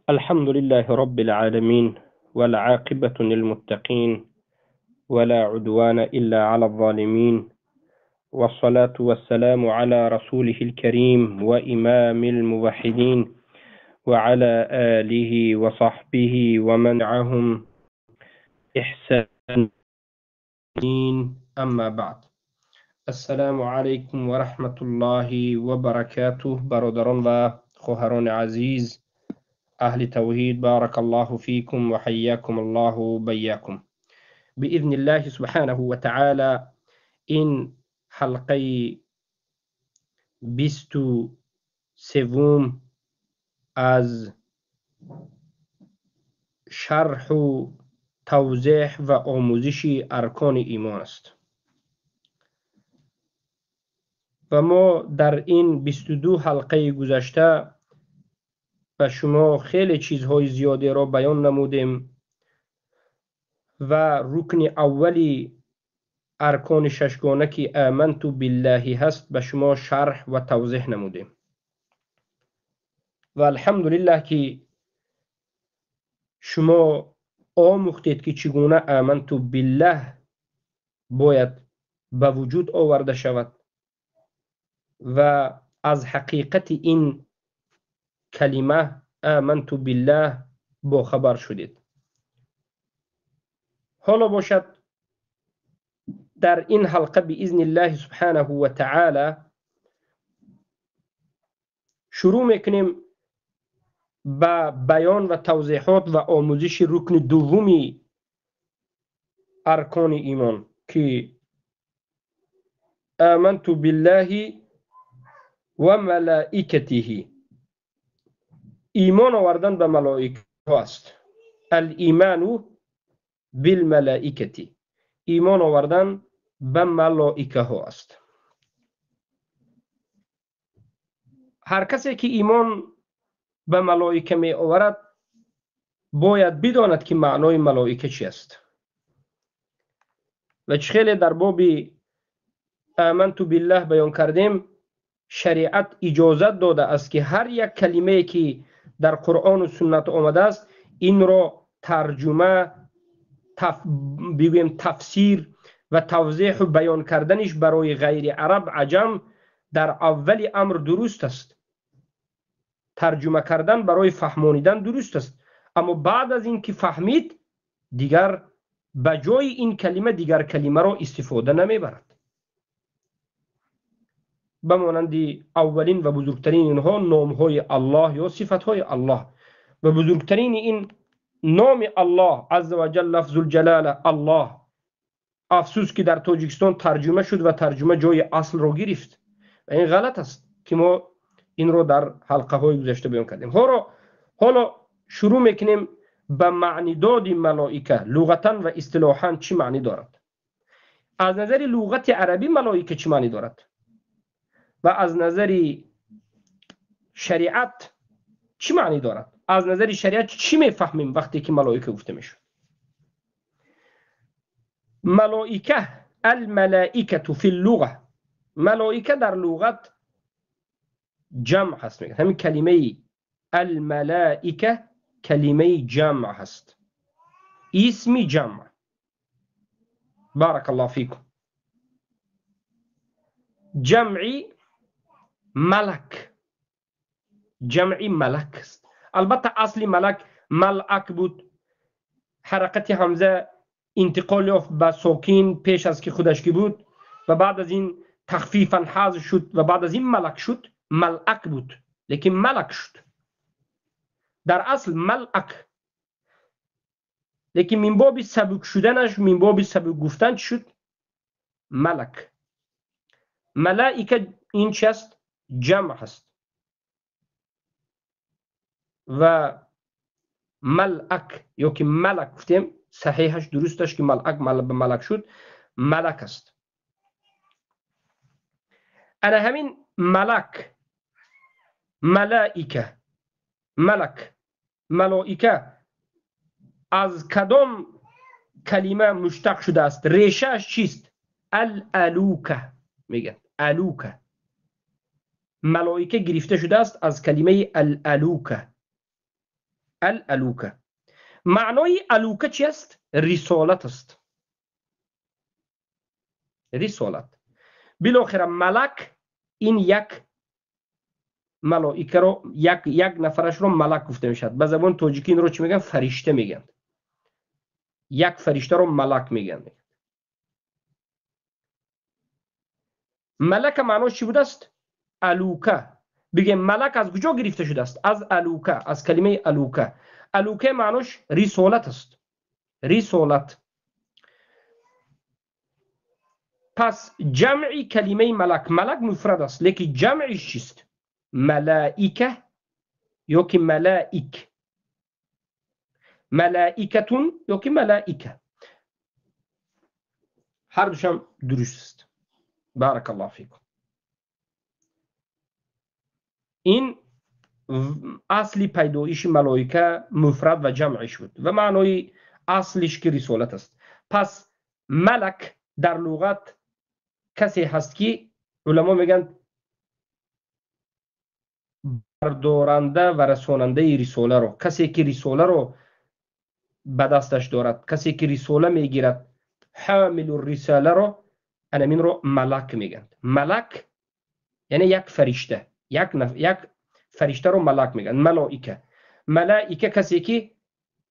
الحمد لله رب العالمين والعاقبة للمتقين ولا عدوان إلا على الظالمين والصلاة والسلام على رسوله الكريم وإمام الموحدين وعلى آله وصحبه ومن معهم إحسان. أما بعد، السلام عليكم ورحمة الله وبركاته. برادران و خواهران عزیز اهل توحید، بارک الله فیکم و حیاکم الله بیاکم. باذن الله سبحانه و تعالی این حلقه 23 از شرح و توضیح و آموزش ارکان ایمان است و ما در این 22 حلقه گذشته به شما خیلی چیزهای زیادی را بیان نمودیم و رکن اولی ارکان ششگانه که آمنت بالله هست به شما شرح و توضیح نمودیم و الحمدلله که شما آموختید که چگونه آمنت بالله باید به وجود آورده شود و از حقیقت این کلمه آمنت بالله با خبر شدید. حالا باشد در این حلقه باذن الله سبحانه و تعالی شروع میکنیم با بیان و توضیحات و آموزش رکن دومی ارکان ایمان که آمنت بالله و ملائکته، ایمان آوردن به ملائکه است. الایمان بالملائکه، ایمان آوردن به ملائکه ها است. هر کسی که ایمان به ملائکه می آورد باید بداند که معنای ملائکه چی است. و خیلی در باب آمنت بالله بیان کردیم، شریعت اجازت داده است که هر یک کلمه که در قرآن و سنت آمده است این را ترجمه، بگوییم تفسیر و توضیح و بیان کردنش برای غیر عرب عجم در اول امر درست است. ترجمه کردن برای فهمانیدن درست است، اما بعد از این که فهمید دیگر به جای این کلمه دیگر کلمه را استفاده نمیبرد. به مانند اولین و بزرگترین اینها نامهای الله یا صفتهای الله، و بزرگترین این نام الله عز وجل لفظ الجلاله الله. افسوس که در تاجیکستان ترجمه شد و ترجمه جای اصل را گرفت و این غلط است که ما این را در حلقه های گذشته بیان کردیم. حالا شروع میکنیم به معنی داد ملائکه لغتا و اصطلاحا چی معنی دارد. از نظر لغت عربی ملائکه چی معنی دارد و از نظر شریعت چی معنی دارد. از نظر شریعت چی میفهمیم وقتی که ملائکه گفته میشود؟ ملائکه، الملائکه فی اللغه، ملائکه در لغت جمع هست. میگن همین کلمه الملائکه کلمه جمع هست، اسم جمع. بارک الله فیکم. جمعی ملک، جمعی ملک است. البته اصل ملک ملک بود، حرکت همزه انتقال یافت به ساکین پیش از که خودش کی بود و بعد از این تخفیفا حذف شد و بعد از این ملک شد. ملک بود لیکن ملک شد، در اصل ملک، لیکن من باب سبک شدنش، من باب سبک گفتن شد ملک. ملائکه این چی است؟ جمع است و ملک یا که ملک گفتیم صحیحش درستش که ملک به ملک شد، ملک است. انا همین ملک، ملائکه، ملک، ملائکه از کدام کلمه مشتق شده است؟ ریشه‌اش چیست؟ الالوکه میگن، الوکه. ملائکه گرفته شده است از کلمه الالوکه. الالوکه. معنای الوکه چی است؟ رسالت است. رسالت. بالاخره ملک این یک ملائکه رو یک نفرش رو ملک گفته میشد. به زبان تاجیکی این رو چی میگن؟ فرشته میگن. یک فرشته رو ملک میگن. ملک معناش چی بوده است؟ الوکه. بگیم ملک از کجا گرفته شده است؟ از الوکه، از کلمه الوکه. الوکه معناش رسالت است. رسالت. پس جمع کلمه ملک، ملک مفرد است، لیکن جمعش چیست؟ ملائکه یا که ملائک، ملائکتون یا که ملائکه، هر دوشم درست است. بارک الله فیکم. این اصلی پیدایش ملائکه مفرد و جمعش بود و معنای اصلش که رسالت است. پس ملک در لغت کسی هست که علما میگن بردارنده و رساننده رساله رو، کسی که رساله رو به دستش دارد، کسی که رساله میگیرد، حامل الرساله رو، انمین رو ملک میگن. ملک یعنی یک فرشته، یک فرشته رو ملک میگن. ملائکه، ملائکه کسی که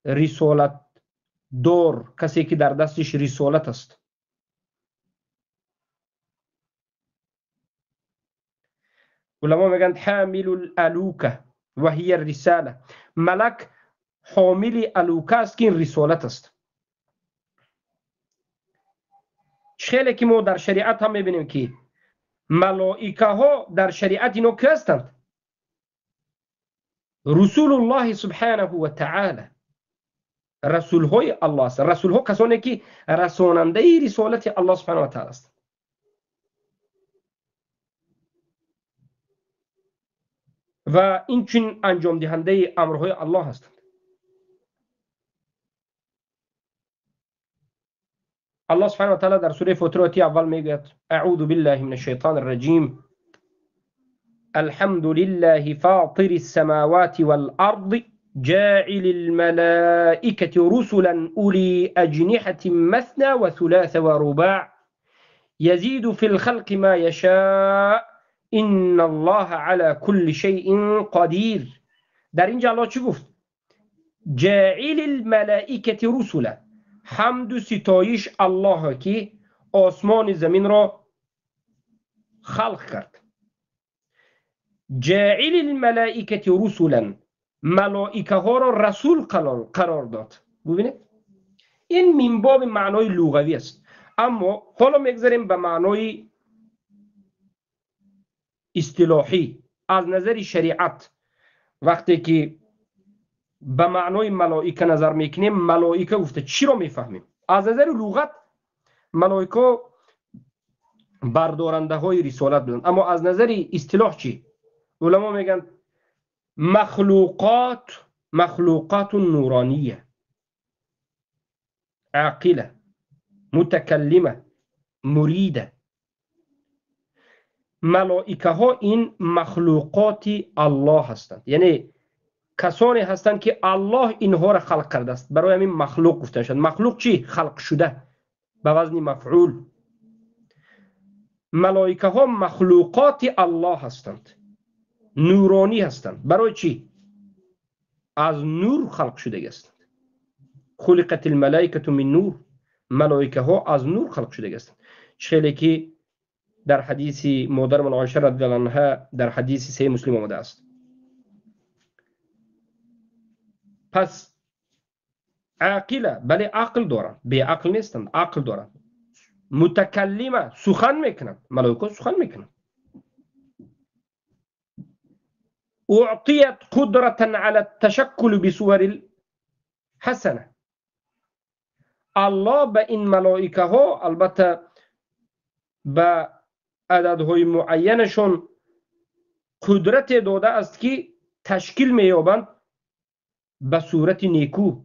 رسالت دار، کسی که در دستش رسالت است. علما میگن حامل الالوکه و هي الرساله. ملک حامل الوکه است که این رسالت است. خیلی که ما در شریعت هم میبینیم که ملائکه ها در شریعت اینو که هستند؟ رسول الله سبحانه و تعالی، رسول های الله است. رسول ها کسانی که رساننده رسالت الله سبحانه و تعالی است. و این چون انجام دهنده امرهای الله هستند. الله سبحانه و تعالی در سوره فاطر آیه اول میگوید: اعوذ بالله من الشیطان الرجیم، الحمد لله فاطر السماوات والارض جاعل الملائكة رسلا أولي أجنحة مثنى وثلاث ورباع يزيد في الخلق ما يشاء إن الله على كل شيء قدير. در اینجا الله چی گفت؟ جاعل الملائكة رسلا. حمد و ستایش الله که آسمان زمین را خلق کرد. جاعل الملائكة رسلا، ملائکه ها را رسول قرار داد. ببینید این من باب معنای لغوی است. اما حالا میگذاریم به معنای اصطلاحی از نظر شریعت. وقتی که به معنای ملائکه نظر میکنیم، ملائکه گفته چی رو میفهمیم؟ از نظر لغت ملائکه بردارنده های رسالت بودند، اما از نظر اصطلاح چی؟ علما میگن مخلوقات، مخلوقات نورانیه، عاقله، متکلمه، مریده. ملائکه ها این مخلوقات الله هستند، یعنی کسانی هستند که الله اینها را خلق کرده است. برای همین مخلوق گفته شد. مخلوق چی؟ خلق شده به وزن مفعول. ملائکه ها مخلوقات الله هستند، نورانی هستند. برای چی؟ از نور خلق شده هستند. خلقت الملائکه من نور. ملائکه ها از نور خلق شده هستند. خیلی که در حدیث مادر من عایشه رضی الله عنها در حدیث صحیح مسلم آمده است. پس عاقله، بله عقل دارند، بی عقل نیستند، عقل دارند. متکلمه، سخن میکنند، ملائکه سخن میکنند. اعطیت قدرة على التشکل بصور الحسنه. الله به این ملائکه ها البته به عددهای معینشون قدرت داده است که تشکیل مییابند به صورت نیکو.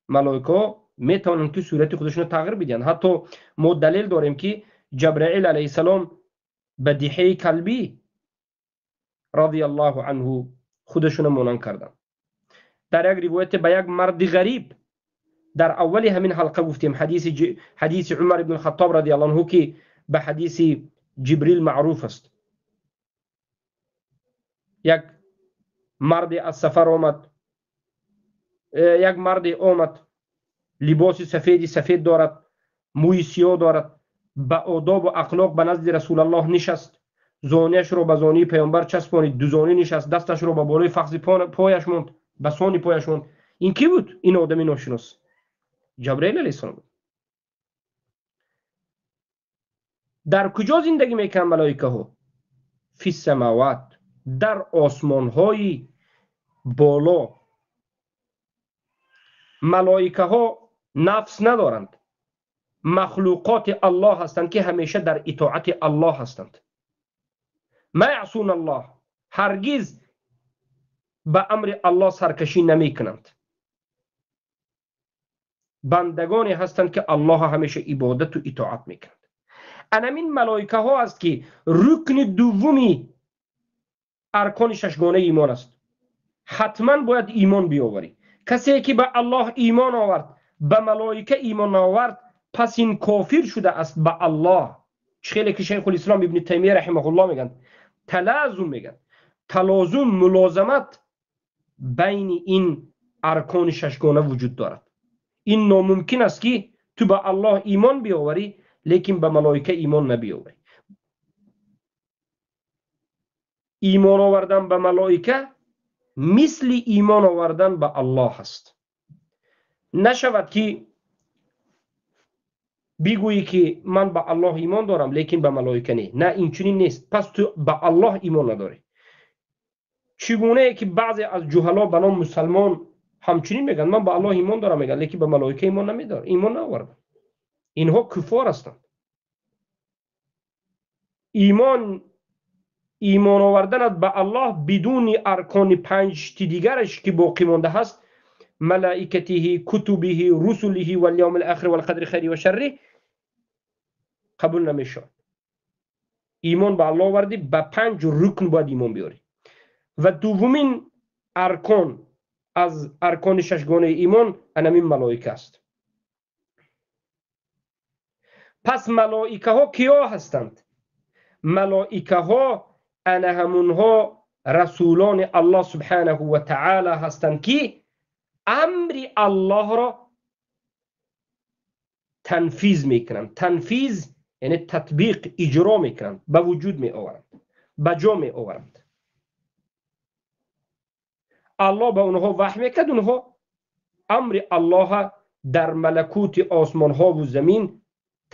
ملائکه میتوانند که صورت خودشون رو تغییر بدن. حتی ما دلیل داریم که جبرائیل علیه السلام به دحیه کلبی رضی الله عنه خودشون مانند کردن. Дар як ривоят ба як марди ғариб дар аввали ҳамин ҳалқа гуфтем ҳадиси Умар ибн Хаттоб радиаллоҳу анҳу, ки ба ҳадиси Ҷибрил маъруф аст. Як марде аз сафар омад, як марде омад, либоси сафеди сафед дорад, мӯи сиёҳ дорад, ба одобу ахлоқ ба назди Расулаллоҳ нишаст, зониашро ба зонии паёмбар часпонид, дузонӣ нишаст, дасташро ба болои фахзи пояш монд, ба сони пояш монд. Ин кӣ буд? Ин одами ношинос Ҷабраил алайҳиссалом буд. Дар куҷо зиндагӣ мекунанд малоикаҳо? Фи самават, дар осмонҳои боло. Малоикаҳо нафс надоранд, махлуқоти Аллоҳ ҳастанд, ки ҳамеша дар итоати Аллоҳ ҳастанд. Ма яъсун Аллоҳ, ҳаргиз ба амри Аллоҳ саркашӣ намекунанд. Бандагоне ҳастанд, ки Аллоҳ ҳамеша ибодату итоат мекунанд. Анамин малоикаҳо аст, ки рукни дуввуми аркони шашгонаи имон аст. Ҳатман бояд имон биёварӣ. Касе ки ба Аллоҳ имон овард, ба малоика имон наовард, пас ин кофир шуда аст ба Аллоҳ. Чӣ хеле ки Шайхулислом ибни Таймия раҳимаҳуллоҳ мегӯянд, талазум мегӯянд, талозум, мулозамат байни ин аркони шашгона вуҷуд дорад. Ин номумкин аст, ки ту ба Аллоҳ имон биёварӣ, лекин ба малоика имон набиёварӣ. Имон овардан ба малоика мисли имон овардан ба Аллоҳ аст. Нашавад ки бигӯӣ, ки ман ба Аллоҳ имон дорам, лекин ба малоика не. На, инчунин нест. Пас ту ба Аллоҳ имон надорӣ. Чӣ гунае ки баъзе аз ҷуҳало ба ном мусалмон ҳамчунин мегӯянд, ман ба Аллоҳ имон дорам, мегӯянд, лекин ба малоика имон намедорам, имон наовардам. Инҳо куффор ҳастанд. Имон оварданат ба Аллоҳ бидуни аркони панҷти дигараш, ки боқӣ монда ҳаст, малаикатиҳи, кутубиҳи, русулиҳи вал-явмил охир вал-қадри хайри ва шарри, қабул намешавад. Имон ба Аллоҳ овардӣ, ба панҷ рукн бояд имон биёрӣ. Ва дуввумин аркон аз аркони шашгонаи имон анамин малоика аст. Пас малоикаҳо киё ҳастанд? Малоикаҳо ана ҳамунҳо расулони Аллоҳ субҳанаҳу ва таъала ҳастанд, ки амри Аллоҳро танфиз мекунанд. Танфиз яъне татбиқ, иҷро мекунанд, ба вуҷуд меоваранд, ба ҷо меоваранд. Аллоҳ ба онҳо ваҳй мекард, онҳо амри Аллоҳ дар малакути осмонҳову замин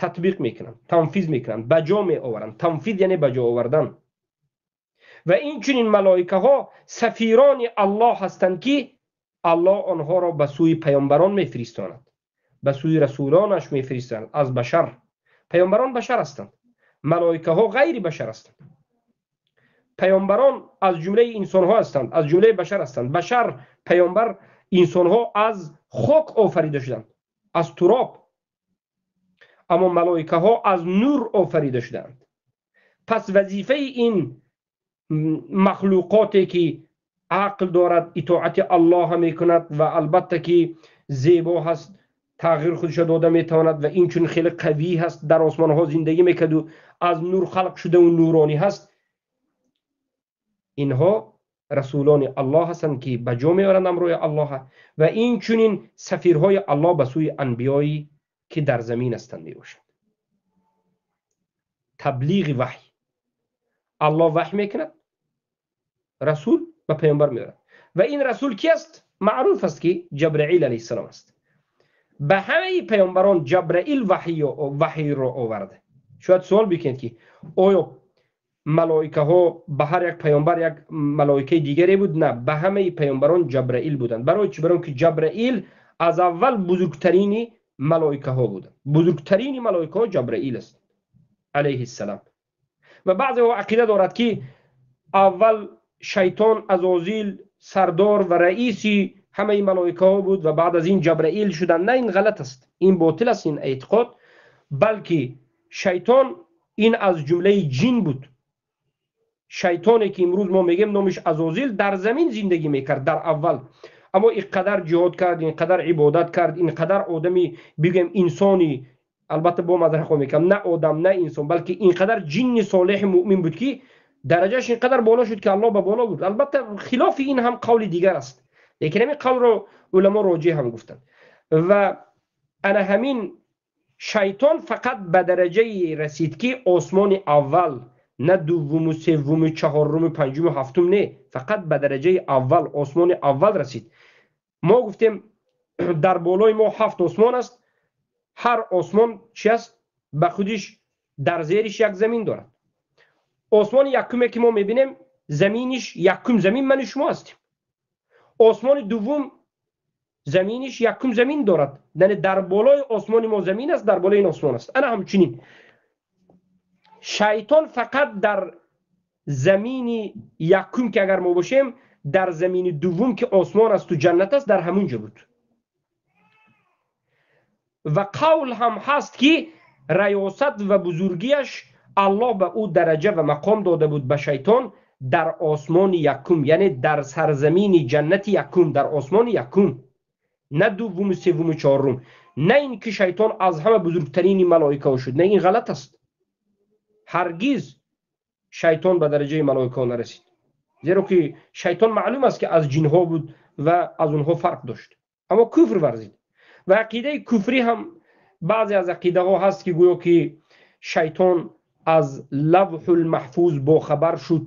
татбиқ мекунанд, танфиз мекунанд, ба ҷо меоваранд. Танфиз яъне ба ҷо овардан. Ва инчунин малоикаҳо сафирони Аллоҳ ҳастанд, ки Аллоҳ онҳоро ба сӯи паёмбарон мефиристонад, ба сӯи расулонаш мефиристонад аз башар. Паёмбарон башар ҳастанд, малоикаҳо ғайри башар ҳастанд. Паёмбарон аз ҷумлаи инсонҳо ҳастанд, аз ҷумлаи башар ҳастанд. Башар, паёмбар, инсонҳо аз хок офарида шуданд, аз туроб. Аммо малоикаҳо аз нур офарида шуданд. Пас вазифаи ин махлуқоте ки ақл дорад, итоати Аллоҳ мекунад ва албатта ки зебо ҳаст, тағйир худашро дода метавонад ва инчун хеле қавӣ ҳаст, дар осмонҳо зиндагӣ мекарду аз нур халқ шудаву нуронӣ ҳаст, инҳо расулони Аллоҳ ҳастанд, ки ба ҷо меоранд амрои Аллоҳ ва инчунин сафирҳои Аллоҳ ба сӯи анбиёе ки дар замин ҳастанд мебошанд. Таблиғи ваҳй. Аллоҳ ваҳй мекунад, расул ба паёмбар меорад. Ва ин расул ки аст? Маъруф аст, ки Ҷабраил алайҳиссалом аст. Ба ҳамаи паёмбарон Ҷабраил ваҳйро оварда. Шояд суол бикунед, ки оё малоикаҳо ба ҳар як паёмбар як малоикаи дигаре буд? На, ба ҳамаи паёмбарон Ҷабраил буданд. Барои чӣ? Барои он ки Ҷабраил аз аввал бузургтарини малоикаҳо буданд. Бузургтарини малоикаҳо Ҷабраил аст алайҳиссалом. Ва баъзеҳо ақида дорад, ки аввал шайтон Азозил сардор ва раиси ҳамаи малоикаҳо буд ва баъд аз ин Ҷабраил шуданд. На, ин ғалат аст, ин ботил аст ин эътиқод, балки шайтон ин аз ҷумлаи ҷин буд. Шайтоне ки имрӯз мо мегӯем номиш Азозил, дар замин зиндагӣ мекард дар аввал. Аммо инқадар ҷиҳод кард, инқадар ибодат кард, инқадар одами бигӯем инсони, албатта бо маъзарат хоҳам мекардам, на одам, на инсон, балки инқадар ҷинни солеҳи муъмин буд, ки дараҷааш инқадар боло шуд, ки Аллоҳ ба боло бурд. Албатта хилофи ин ҳам қавли дигар аст, лекин ҳамин қавлро уламо роҷеъ ҳам гуфтанд. Ва ана ҳамин шайтон фақат ба дараҷае расид, ки осмони аввал, на дуввуму севвуму чаҳоруму панҷуму ҳафтум, не, фақат ба дараҷаи аввал, осмони аввал расид. Мо гуфтем, дар болои мо 7 осмон аст. Ҳар осмон чи аст? Ба худиш дар зериш як замин дорад. Осмони якуме ки мо мебинем, заминиш якум замин мани шумо ҳастем. Осмони дуввум заминиш якум замин дорад, яъне дар болои осмони мо замин аст, дар болои ин осмон аст. Ана ҳамчунин шайтон фақат дар замини якум ки агар мо бошем, дар замини дуввум ки осмон асту ҷаннат аст, дар ҳамун ҷо буд. Ва қавл ҳам ҳаст, ки раёсат ва бузургиаш Аллоҳ ба ӯ дараҷа ва мақом дода буд ба шайтон дар осмони якум, яъне дар сарзамини ҷаннати якум, дар осмони якум, на дуввуму севвуму чаҳорум. На ин ки шайтон аз ҳама бузургтарини малоикаҳо шуд, на, ин ғалат аст. Ҳаргиз шайтон ба дараҷаи малоикаҳо нарасид, зеро ки шайтон маълум аст, ки аз ҷинҳо буд ва аз онҳо фарқ дошт, аммо куфр варзид. Ва ақидаи куфрӣ ҳам баъзе аз ақидаҳо ҳаст, ки гӯё ки шайтон аз лавҳулмаҳфуз бохабар шуд,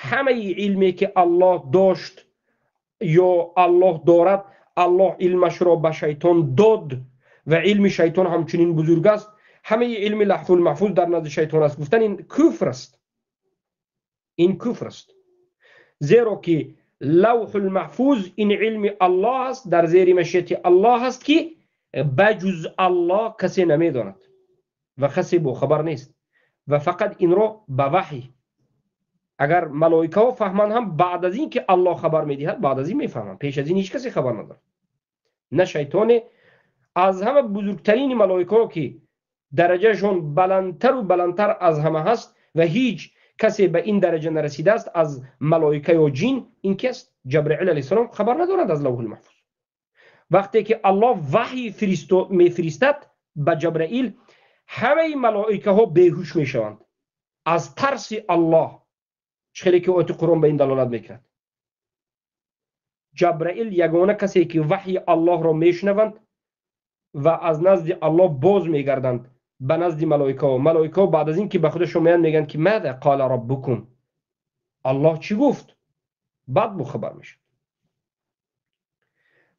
ҳамаи илме ки Аллоҳ дошт ё Аллоҳ дорад, Аллоҳ илмашро ба шайтон дод ва илми шайтон ҳамчунин бузург аст, ҳамаи илми лавҳулмаҳфуз дар назди шайтон аст. Гуфтан ин куфр аст, ин куфр аст, зеро ки лавҳулмаҳфуз ин илми Аллоҳ аст, дар зери машияти Аллоҳ аст, ки ба ҷуз Аллоҳ касе намедонад ва касе бохабар нест ва фақат инро ба ваҳй, агар малоикаҳо фаҳманд ҳам баъд аз ин ки Аллоҳ хабар медиҳад, баъд аз ин мефаҳманд, пеш аз ин ҳеҷ касе хабар надорад. На шайтоне, аз ҳама бузургтарини малоикаҳо ки дараҷашон баландтару баландтар аз ҳама ҳаст ва ҳеҷ касе ба ин дараҷа нарасидааст аз малоика ё ҷин, ин ки аст? Ҷабраил алайҳиссалом хабар надорад аз лавҳулмаҳфуз. Вақте ки Аллоҳ ваҳй мефиристад ба Ҷабраил, ҳамаи малоикаҳо беҳуш мешаванд аз тарси Аллоҳ. Чӣ хеле ки ояти Қуръон ба ин далолат мекунад. Ҷабраил ягона касе ки ваҳйи Аллоҳро мешунаванд ва аз назди Аллоҳ боз мегарданд ба назди малоикаҳо. Малоикаҳо баъд аз ин ки ба худашон меянд, мегӯянд ки мада қола раббукум, Аллоҳ чӣ гуфт? Баъд бохабар мешавад.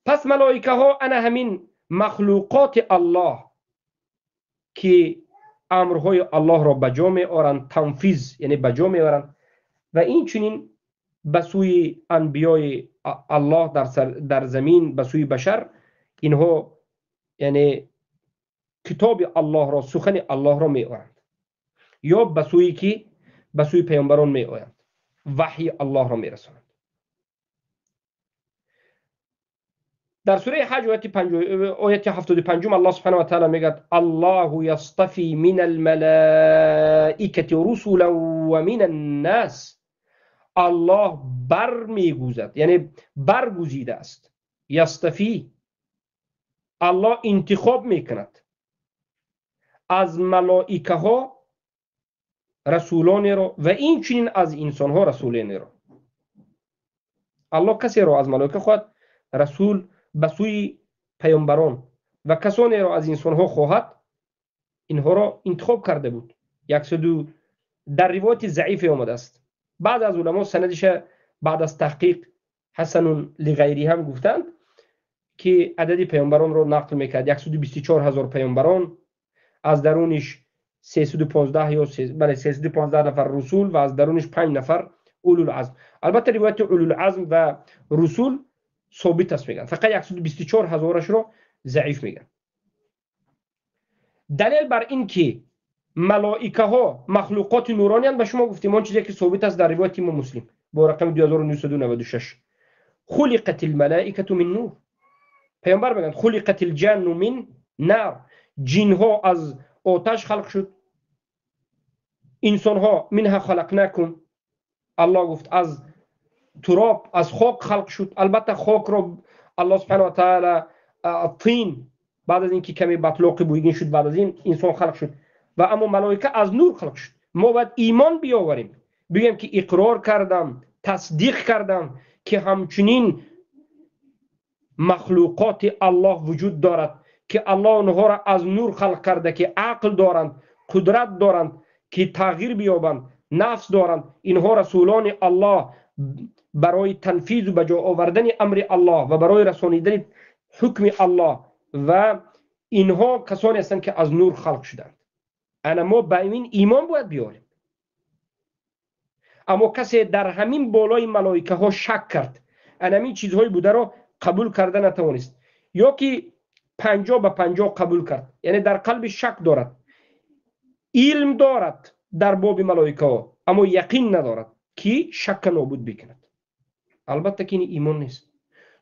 Пас малоикаҳо ана ҳамин махлуқоти Аллоҳ ки амрҳои Аллоҳро ба ҷо меоранд, танфиз, яъне ба ҷо меоранд, ва инчунин ба сӯи анбиёи Аллоҳ дар замин, ба сӯи башар, инҳо яъне китоби Аллоҳро, сухани Аллоҳро меоранд, ё ба сӯи ки ба сӯи паёмбарон меоянд, ваҳйи Аллоҳро мерасонанд. Дар сураи ҳаҷ ояти 75 Аллоҳ субҳанаҳу ва таъала мегӯяд: Аллоҳу ястафи минал малаикати русулан ва минан нас. Аллоҳ бармегузад, яъне баргузидааст. Ястафи, Аллоҳ интихоб мекунад аз малоикаҳо расулонеро ва инчунин аз инсонҳо расулонеро. Аллоҳ касеро аз малоика хоҳад расул ба сӯи паёмбарон ва касонеро аз инсонҳо хоҳад, инҳоро интихоб карда буд. 102 дар ривояти заифе омадааст. Баъд аз уламо санадиша баъд аз таҳқиқ ҳасанун лиғайри ҳам гуфтанд, ки адади паёмбаронро нақл мекард: 124 ҳазор паёмбарон, аз даруниш 315 ё бале 315 нафар русул ва аз даруниш 5 нафар улул-азм. Албатта ривояти улул-азм ва русул собит аст мегӯянд, фақат 124 ҳазорашро заиф мегӯянд. Далел бар ин ки малоикаҳо махлуқоти нурониянд, ба шумо гуфтем он чизе ки собит аст дар ривояти имом Муслим бо рақами 2996: хулиқат алмалоикату мин нур. Паёмбар мегӯянд: хулиқат алҷанну мин нар. Ҷинҳо аз оташ халқ шуд, инсонҳо минҳа халақнакум. Аллоҳ гуфт аз туроб, аз хок халқ шуд. Албатта хокро Аллоҳ субҳана ва таъала тин, баъд аз инки каме батлоқи бӯйгин шуд, баъд аз ин инсон халқ шуд. Ва аммо малоика аз нур халқ шуд. Мо бояд имон биёварем, бигӯем ки иқрор кардам, тасдиқ кардам ки ҳамчунин махлуқоти Аллоҳ вуҷуд дорад, ки Аллоҳ онҳоро аз нур халқ карда, ки ақл доранд, қудрат доранд, ки тағйир биёбанд, нафс доранд. Инҳо расулони Аллоҳ барои танфизу ба ҷо овардани амри Аллоҳ ва барои расонидани ҳукми Аллоҳ, ва инҳо касоне ҳастанд ки аз нур халқ шуданд. Ана мо ба ин имон бояд биёрем. Аммо касе дар ҳамин болои малоикаҳо шак кард, ана ҳамин чизҳои бударо қабул карда натавонист, ё ки 50-50 қабул кард, яъне дар қалби шак дорад, илм дорад дар боби малоикаҳо, аммо яқин надорад ки шакка нобуд бикунад, албатта ки ин имон нест.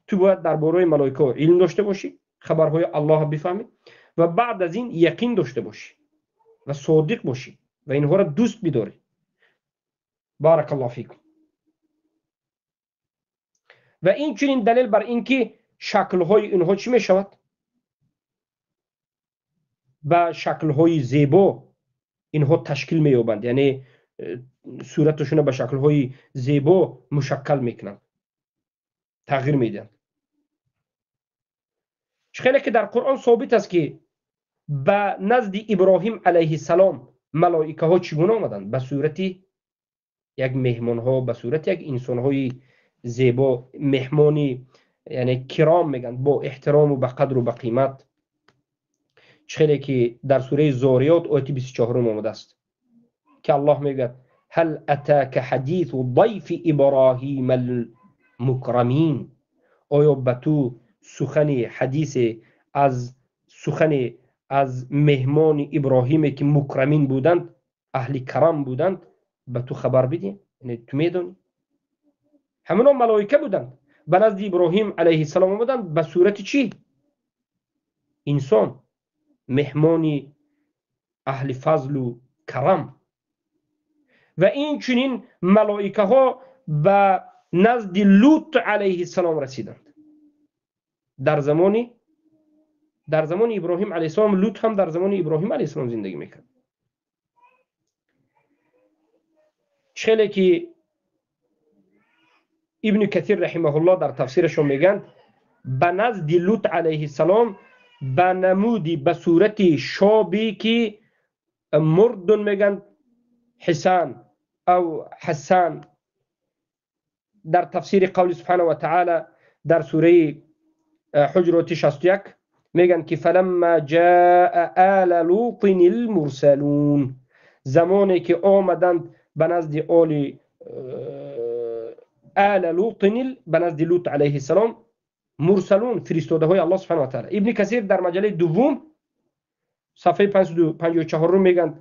Ту бояд дар бораи малоикаҳо илм дошта бошӣ, хабарҳои Аллоҳ бифаҳмӣ ва баъд аз ин яқин дошта бошӣ ва содиқ бошӣ ва инҳоро дӯст бидорӣ. Баракаллоҳу фикум. Ва инчунин далел бар ин ки шаклҳои инҳо чӣ мешавад? Ба шаклҳои зебо инҳо ташкил меёбанд, яъне сураташонро ба шаклҳои зебо мушаккал мекунанд, тағйир медиҳанд. Чӣ хеле ки дар Қуръон собит аст ки ба назди Иброҳим алайҳиссалом малоикаҳо чӣ гуна омаданд? Ба сурати як меҳмонҳо, ба сурати як инсонҳои зебо, меҳмони яъне киром мегӯянд, бо эҳтирому ба қадру ба қимат. Чӣ хеле ки дар сураи Зориёт ояти 24 омадааст ки Аллоҳ мегӯяд: ҳал атака ҳадису дайфи Иброҳима алмукрамин. Оё ба ту сухани ҳадисе аз сухани аз меҳмони Иброҳиме ки мукрамин буданд, аҳли карам буданд, ба ту хабар бидиҳем? Яъне ту медонӣ? Ҳамоно малоика буданд, ба назди Иброҳим алайҳиссалом омаданд ба сурати чӣ? Инсон, меҳмони аҳли фазлу карам. Ва инчунин малоикаҳо ба назди Лут алайҳиссалом расиданд. Дар замони Иброҳим алайҳиссалом, Лут ҳам дар замони Иброҳим алайҳиссалом зиндагӣ мекард. Хеле ки Ибни Касир раҳимаҳуллоҳ дар тафсирашон мегӯянд, ба назди Лут алайҳиссалом ба намуди, ба сурати шобе ки мурдун мегӯянд, ҳисан ав ҳасан, дар тафсири қавли субҳана ва таъала дар сураи ҳуҷуроти 61 мегӯянд ки фаламма ҷаа ола лутин алмурсалун, замоне ки омаданд ба назди оли ола лутин, ба назди Лут алайҳиссалом мурсалун, фиристодаҳои Аллоҳ субҳана ва таъала. Ибни Касир дар маҷаллаи дуввум сафҳаи 554 мегӯянд: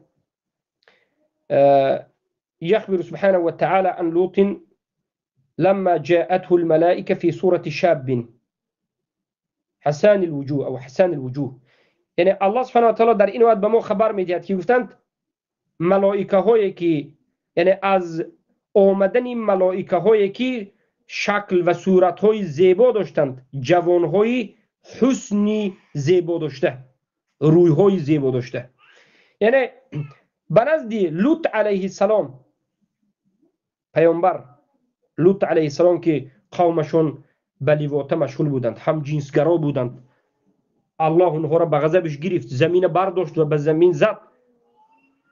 يخبر سبحانه وتعالى عن لوط لما جاءته الملائكة في صورة شاب حسان الوجوه أو حسان الوجوه. یعنی الله سبحانه وتعالی در این وقت به ما خبر میدهد که گفتند ملائکه هایی که، یعنی از آمدن ملائکه هایی که شکل و صورت های زیبا داشتند، جوان های حسنی زیبا داشته، روی های زیبا داشته. یعنی به نزد لوط علیه السلام، پیامبر لوط علیه السلام که قومشون به لواطه مشغول بودند، هم جنسگرا بودند، الله اونها را به غضبش گرفت، زمین برداشت و به زمین زد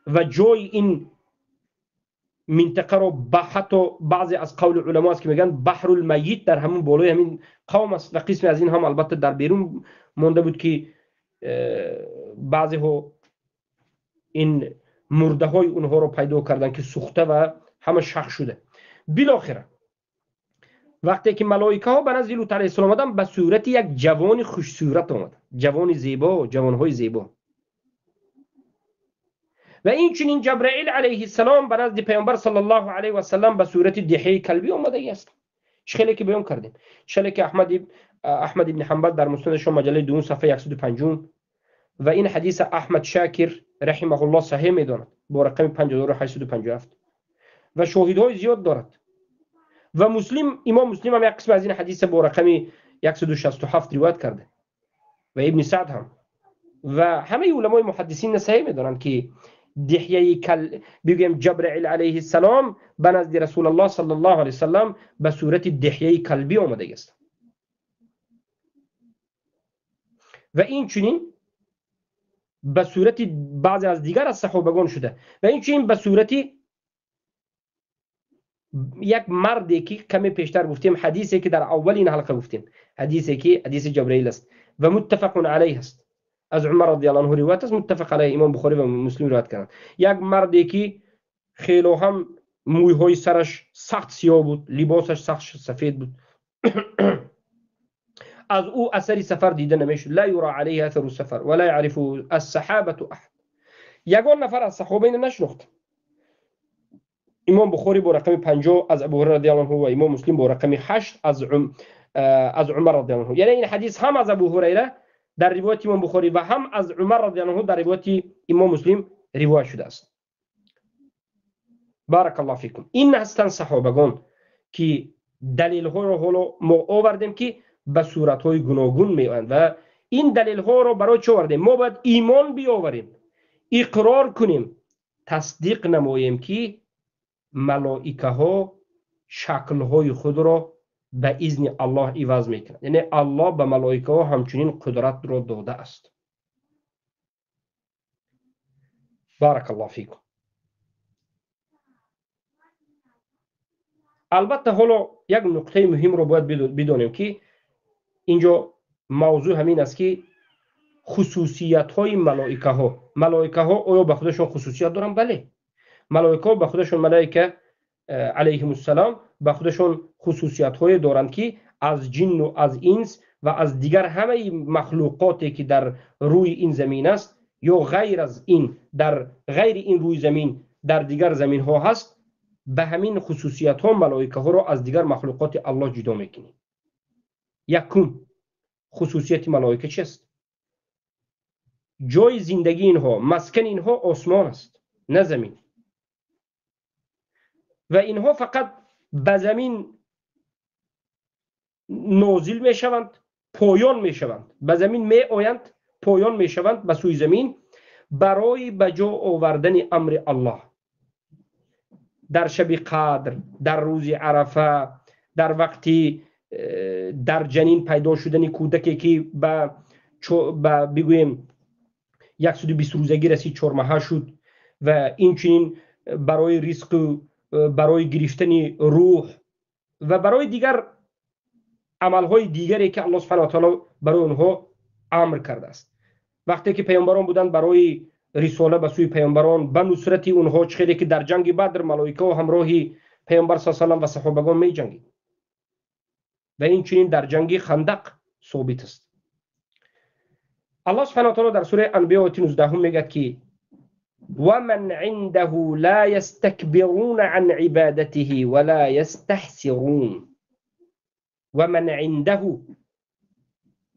و جای این منطقه رو به حتی بعضی از قول علما است که میگن بحر المیت در همون بالای همین قوم است و قسمی از این هم البته در بیرون مونده بود که بعضی ها این مرده های اونها رو پیدا کردن که سوخته و همه شخ شده. بالاخره وقتی که ملائکه ها به نزد لوط علیه السلام آمدن، به صورت یک جوان خوش صورت آمدن، جوان زیبا، جوانهای زیبا. و این چنین جبرائیل علیه السلام به نزد پیامبر صلی الله علیه و سلم به صورت دحیه کلبی آمده است. خیلی که بیان کردیم، خیلی که احمد ابن حنبل در مسندش مجله دوم صفحه 105 و این حدیث احمد شاکر رحمه الله صحیح میداند با رقم 5857 و شاهدهای زیاد دارد. و مسلم، امام مسلم هم یک قسم از این حدیث با رقم 167 روایت کرده و ابن سعد هم و همه علمای محدثین صحیح میدانند که دحیه کل بگیم جبرائیل علیه السلام به نزد رسول الله صلی الله علیه وسلم به صورت دحیه کلبی آمده است. و این چنین به صورت بعضی از دیگر از صحابگان شده و این چنین به صورت یک مردی که کمی پیشتر گفتیم، حدیثی که در اولین حلقه گفتیم، حدیثی که حدیث جبرائیل است و متفق علیه است، از عمر رضی الله عنه روایت است، متفق علیه، امام بخاری و مسلم روایت کردند. یک مردی که خیلی هم مویهای سرش سخت سیاه بود، لباسش سخت سفید بود، از او اثر سفر دیده نمیشد، لا یرا علیه اثر السفر ولا يعرف الصحابه احد، یگان نفر از صحابه اینو نشناخت. امام بخاری با رقم 50 از ابو هریره رضی الله عنه و امام مسلم با رقم 8 از عمر رضی الله عنه. یعنی این حدیث هم از ابو هریره در روایت امام بخاری و هم از عمر رضی الله عنه در روایت امام مسلم روایت شده است. بارک الله فیکم. این هستند صحابگان که دلیل ها رو حالا ما آوردیم که به صورت های گوناگون میآیند و این دلیل ها رو برای چه آوردیم؟ ما باید ایمان بیاوریم، اقرار کنیم، تصدیق نماییم که ملائکه ها شکل های خود را به اذن الله عوض میکنند. یعنی الله به ملائکه ها همچنین قدرت را داده است. بارک الله فیکم. البته حالا یک نقطه مهم رو باید بدانیم که اینجا موضوع همین است که خصوصیت های ملائکه ها، ملائکه ها آیا به خودشون خصوصیت دارن؟ بله، ملائکه ها به خودشون، ملائکه علیهم السلام به خودشون خصوصیت های دارند که از جن و از انس و از دیگر همه مخلوقاتی که در روی این زمین است یا غیر از این، در غیر این روی زمین در دیگر زمین ها هست، به همین خصوصیت ها ملائکه ها را از دیگر مخلوقات الله جدا میکنیم. یکم خصوصیت ملائکه چیست؟ جای زندگی اینها، مسکن اینها آسمان است نه زمین، و اینها فقط به زمین نازل میشوند، پایان میشوند، به زمین می آیند، پایان میشوند به سوی زمین برای به جا آوردن امر الله در شب قدر، در روز عرفه، در وقتی در جنین پیدا شدن کودکی که به بگوییم 120 روزگی رسید، 4 ماهه شد، و این چنین برای رزق، برای گرفتن روح و برای دیگر عملهای دیگری که الله سبحانه و تعالی برای آنها امر کرده است. وقتی که پیامبران بودند برای رساله به سوی پیامبران، به نصرت اونها، چه که در جنگ بدر ملائکه و همراه پیامبر صلی الله علیه و سلم و صحابگان می جنگید و این چنین در جنگ خندق ثابت است. الله سبحانه و تعالی در سوره انبیاء آیه 19 میگه که ومن عنده لا يستكبرون عن عبادته ولا يستحسرون. ومن عنده،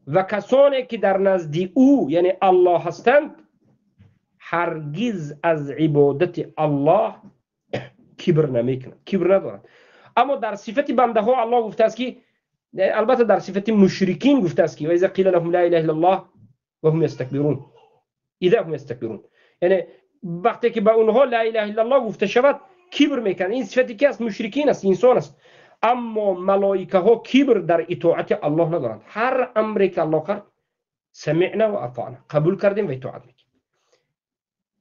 و کسانی که در نزد او یعنی الله هستند هرگز از عبادت الله کبر نمیکنند، کبر ندارند. اما در صفت بنده ها الله گفته است که، البته در صفت مشرکین گفته است که و اذا قیل لهم لا اله الا الله و هم یستکبرون، اذا هم یستکبرون، یعنی وقتی که به اونها لا اله الا الله گفته شود کبر میکنند. این صفتی که است مشرکین است، انسان است. اما ملائکه ها کبر در اطاعت الله ندارند. هر امری که الله کرد سمعنا و اطعنا، قبول کردیم و اطاعت میکنیم.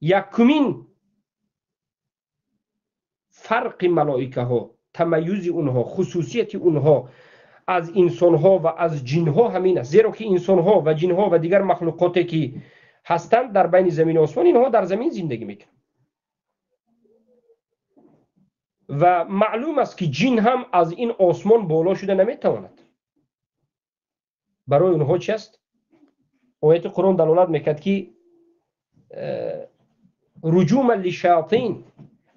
یکمین فرق ملائکه ها، تمیز اونها، خصوصیت اونها از انسان ها و از جن ها همین است. زیرا که انسان ها و جن ها و دیگر مخلوقاتی که هستند در بین زمین و آسمان، اینها در زمین زندگی میکنند و معلوم است که جن هم از این آسمان بالا شده نمیتواند. برای اونها چی است؟ آیت قرآن دلالت میکرد که رجوما للشیاطین،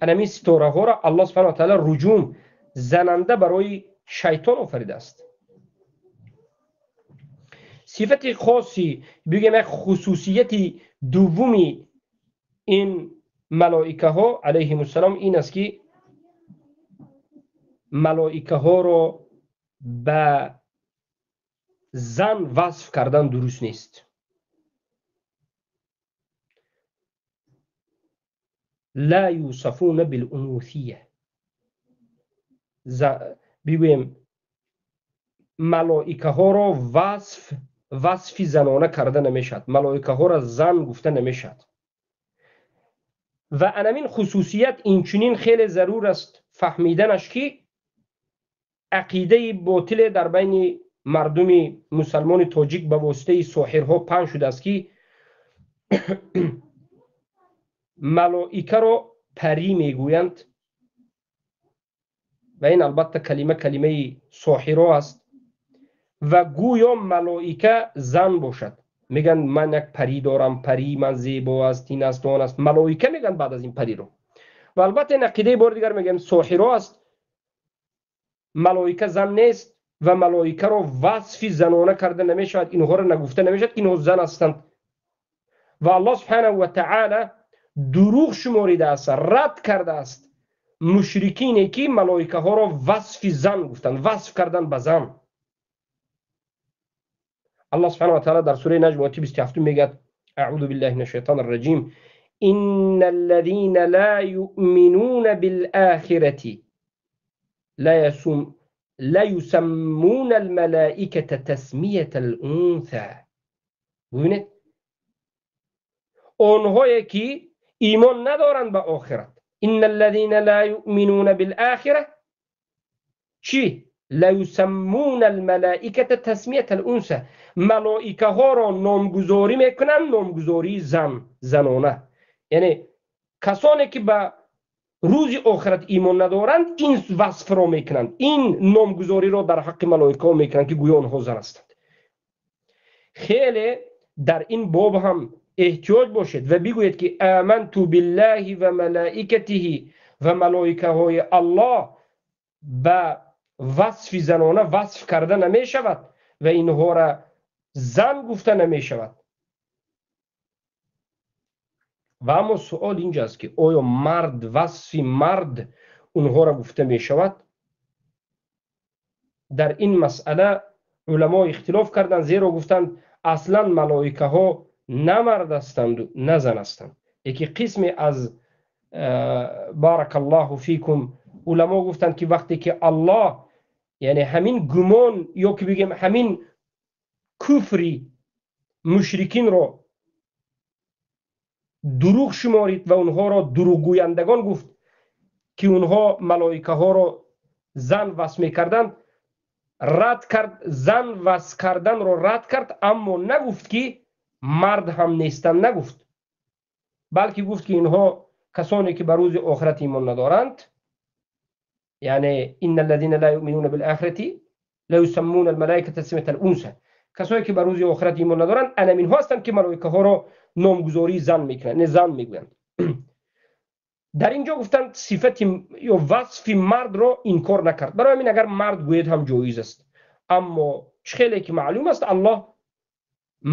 انمی ستاره ها را الله سبحانه و تعالی رجوم، زننده برای شیطان آفریده است. صفت خاصی بگیم یک خصوصیت دومی این ملائکه ها علیهم السلام این است که Малоикаҳоро ба зан васф кардан дуруст нест. Ла юсафуна билунусия. Бигӯем, малоикаҳоро васфи занона карда намешавад, малоикаҳоро зан гуфта намешавад. Ва анамин хусусият инчунин хеле зарур аст фаҳмиданаш, ки ақидаи ботиле дар байни мардуми мусалмони тоҷик ба воситаи соҳирҳо паҳн шудааст, ки малоикаро парӣ мегӯянд, ва ин албатта калима калимаи соҳиро аст, ва гӯё малоика зан бошад. Мегӯянд, ман як парӣ дорам, парии ман зебо аст, ин аст, он аст, малоика мегӯянд баъд аз ин париро. Ва албатта ин ақидаи бори дигар мегӯям соҳиро аст, малоика зан нест ва малоикаро васфи занона карда намешавад, инҳоро нагуфта намешавад ки инҳо зан ҳастанд. Ва Аллоҳ субҳанаҳу ва таъала дурӯғ шуморидааст, рад кардааст мушрикине ки малоикаҳоро васфи зан гуфтанд, васф кардан ба зан. Аллоҳ субҳанаҳу ва таъала дар сураи Наҷм ояти 27 мегӯяд: аъузу биллаҳи минаш шайтони рраҷим, инна аллазина ла юъминуна билохирати ла юсаммуна алмалоиката тасмията алунса. Бубинед, онҳое ки имон надоранд ба охират, инна аллазина ла юъминуна билохира, чӣ? Ла юсаммуна алмалоиката тасмията алунса, малоикаҳоро номгузорӣ мекунанд номгузории зан, занона. Яъне касоне ки ба рӯзи охират имон надоранд ин васфро мекунанд, ин номгузориро дар ҳаққи малоикаҳо мекунанд ки гӯё онҳо зан ҳастанд. Хеле дар ин боб ҳам эҳтиёҷ бошед ва бигӯед ки аманту биллаҳи ва малоикатиҳи, ва малоикаҳои Аллоҳ ба васфи занона васф карда намешавад ва инҳоро зан гуфта намешавад. Ва аммо суол инҷост ки оё мард, васфи мард онҳоро гуфта мешавад? Дар ин масъала уламо ихтилоф карданд, зеро гуфтанд аслан малоикаҳо на мард ҳастанду на зан ҳастанд. Яке қисме аз баракаллоҳу фикум уламо гуфтанд ки вақте ки Аллоҳ, яъне ҳамин гумон ё ки бигем ҳамин куфри мушрикинро дурӯғ шуморид ва онҳоро дурӯғгӯяндагон гуфт ки онҳо малоикаҳоро зан васф мекарданд, рад кард, зан васф карданро рад кард, аммо нагуфт ки мард ҳам нестанд, нагуфт, балки гуфт ки инҳо касоне ки ба рӯзи охират имон надоранд, яъне инна аллазина ла юъминуна билохирати ла юсаммуна алмалоиката тасмията алунса, касое ки ба рӯзи охират имон надоранд анаминҳо ҳастанд ки малоикаҳоро номгузории зан мекунанд, не зан мегӯянд. Дар ин ҷо гуфтанд сифати ё васфи мардро инкор накард. Барои ҳамин агар мард гӯед ҳам ҷоиз аст, аммо чӣ хеле ки маълум аст Аллоҳ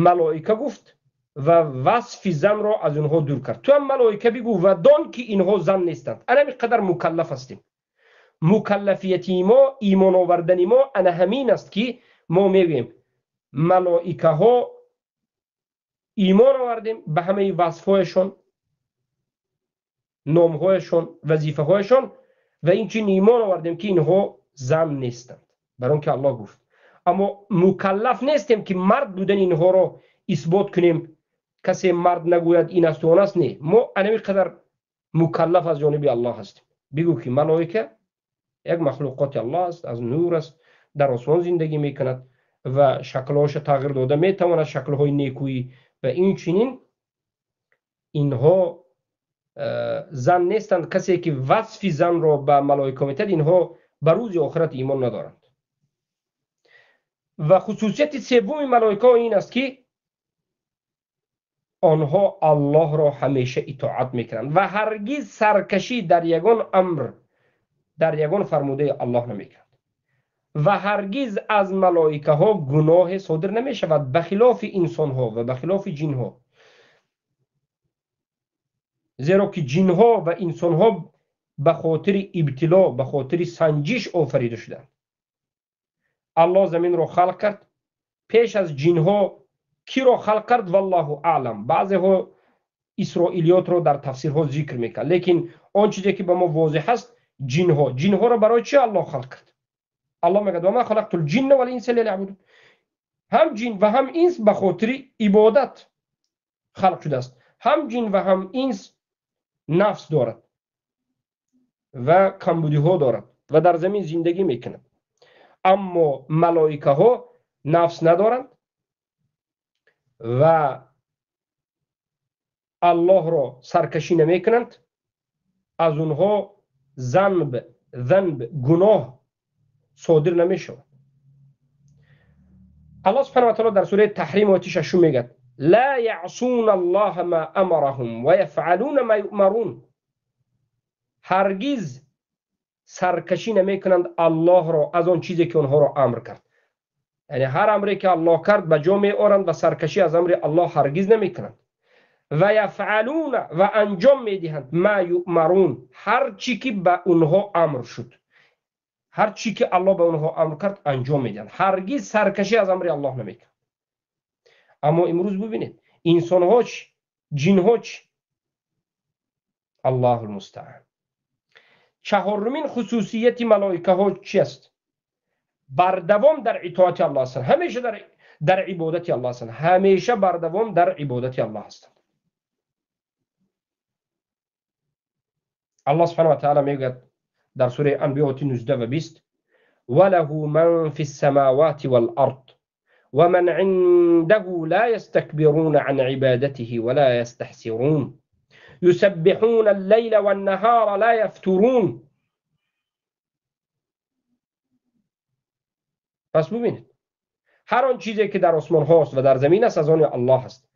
малоика гуфт ва васфи занро аз онҳо дур кард. Ту ҳам малоика бигӯ ва дон ки инҳо зан нестанд. Ана ҳамин қадар мукаллаф ҳастем. Мукаллафияти мо, имон овардани мо ана ҳамин аст ки мо мегӯем малоикаҳо имон овардем ба ҳамаи васфҳояшон, номҳояшон, вазифаҳояшон, ва инчунин имон овардем ки инҳо зан нестанд, бар он ки Аллоҳ гуфт. Аммо мукаллаф нестем ки мард будани инҳоро исбот кунем, касе мард нагӯяд ин аст он аст, не. Мо анами қадар мукаллаф аз ҷониби Аллоҳ ҳастем. Бигӯ ки малоика як махлуқоти Аллоҳ аст, аз нур аст, дар осмон зиндагӣ мекунад ва шаклҳояшро тағйир дода метавонад, шаклҳои некӯӣ, ва инчунин инҳо зан нестанд. Касе ки васфи занро ба малоика метиҳад, инҳо ба рӯзи охират имон надоранд. Ва хусусияти севуми малоикаҳо ин аст ки онҳо Аллоҳро ҳамеша итоат мекунанд ва ҳаргиз саркашӣ дар ягон амр, дар ягон фармудаи Аллоҳ намекунанд ва ҳаргиз аз малоикаҳо гуноҳе содир намешавад, ба хилофи инсонҳо ва ба хилофи ҷинҳо. Зеро ки ҷинҳо ва инсонҳо به خاطر ابتلا، به خاطر سنجش آفریده شدند. الله زمین رو خلق کرد. پیش از جنها کی رو خلق کرد؟ والله اعلم. بعضی ها اسرائیلیات رو در تفسیرها ذکر میکنند، لیکن آن چیزی که به ما واضح است جنها رو برای چی الله خلق کرد؟ الله میگه و ما خلقت الجن والانس الا لیعبدون. هم جن و هم انس به خاطر عبادت خلق شده است. هم جن و هم انس نفس دارد و کمبودی ها دارد و در زمین زندگی میکند. اما ملائکه ها نفس ندارند و الله را سرکشی نمیکنند. از اونها ذنب گناه صادر نمیشود. الله سبحانه و تعالی در سوره تحریم آیه 6 میگه لا یعصون الله ما امرهم و یفعلون ما یؤمرون. هرگز سرکشی نمیکنند الله را از آن چیزی که آنها را امر کرد. یعنی هر امری که الله کرد به جا می آورند و سرکشی از امر الله هرگز نمیکنند. و یفعلون و انجام میدهند ما یؤمرون، هر چی که به اونها امر شد، هر چی که الله به اونها امر کرد انجام میدهند. هرگز سرکشی از امر الله نمیکنند. اما امروز ببینید انسان ها چی، جن ها چی. الله المستعان. چهارمین خصوصیت ملائکه ها چی است؟ بردوام در اطاعت الله هستند، همیشه در عبادت الله هستند، همیشه بردوام در عبادت الله هستند. الله سبحانه و تعالی میگوید در سوره انبیاء 19 و 20 وله من فی السماوات والارض ومن عنده لا يستكبرون عن عبادته ولا يستحسرون يسبحون الليل والنهار لا يفترون. پس ببینید هر آن چیزی که در آسمان هاست و در زمین است از آن الله است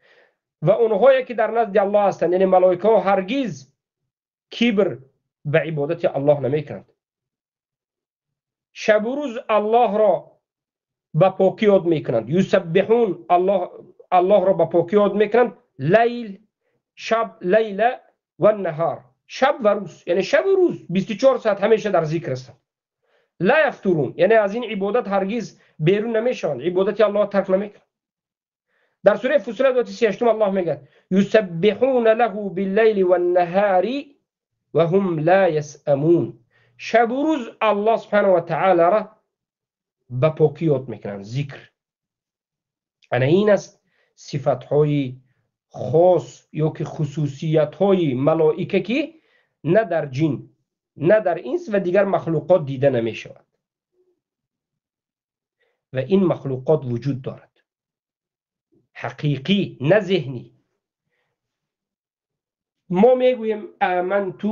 و اونهایی که در نزد الله هستند، یعنی ملائکه ها، هرگز کبر به عبادت الله نمیکنند. شب و روز الله را به پاکی یاد میکنند. یسبحون، الله را به پاکی یاد میکنند. لیل، شب، لیل و نهار، شب و روز، یعنی شب و روز 24 ساعت همیشه در ذکر هستند. لا یفترون، یعنی از این عبادت هرگز بیرون نمیشوند، عبادت الله ترک نمیکنند. در سوره فصلت آیه 38 الله میگه یسبحون له باللیل والنهار و هم لا یسأمون. شب و روز الله سبحانه و تعالی را به پاکی یاد میکنند، ذکر. انا این است صفتهای خاص یا که خصوصیت های ملائکه که نه در جن نه در انس و دیگر مخلوقات دیده نمی شود و این مخلوقات وجود دارد، حقیقی نه ذهنی. ما میگوییم آمنت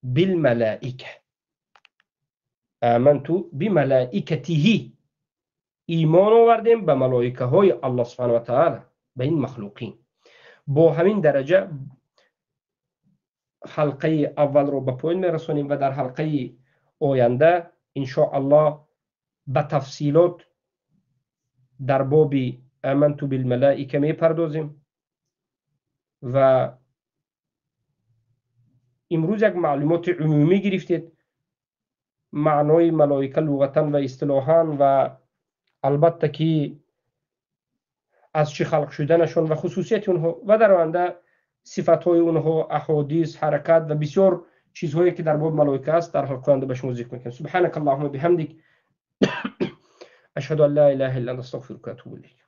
بالملائکه، آمنت بملائکته، ایمان آوردیم به ملائکه های الله سبحانه و تعالی، به این مخلوقین. با همین درجه حلقه اول رو به پایان میرسونیم و در حلقه آینده ان شاء الله به تفصیلات در باب آمنت بالملائکه میپردازیم. و امروز یک معلومات عمومی گرفتید، معنای ملائکه لغتا و اصطلاحا و البته که از چی خلق شدنشون و خصوصیت اونها و در آینده صفتهای اونها، احادیث، حرکت و بسیار چیزهایی که در باب ملائکه است در حلقه آینده به شما ذکر میکنم. سبحانك اللهم بحمدک اشهد ان لا اله الا انت استغفرک و اتوب الیک.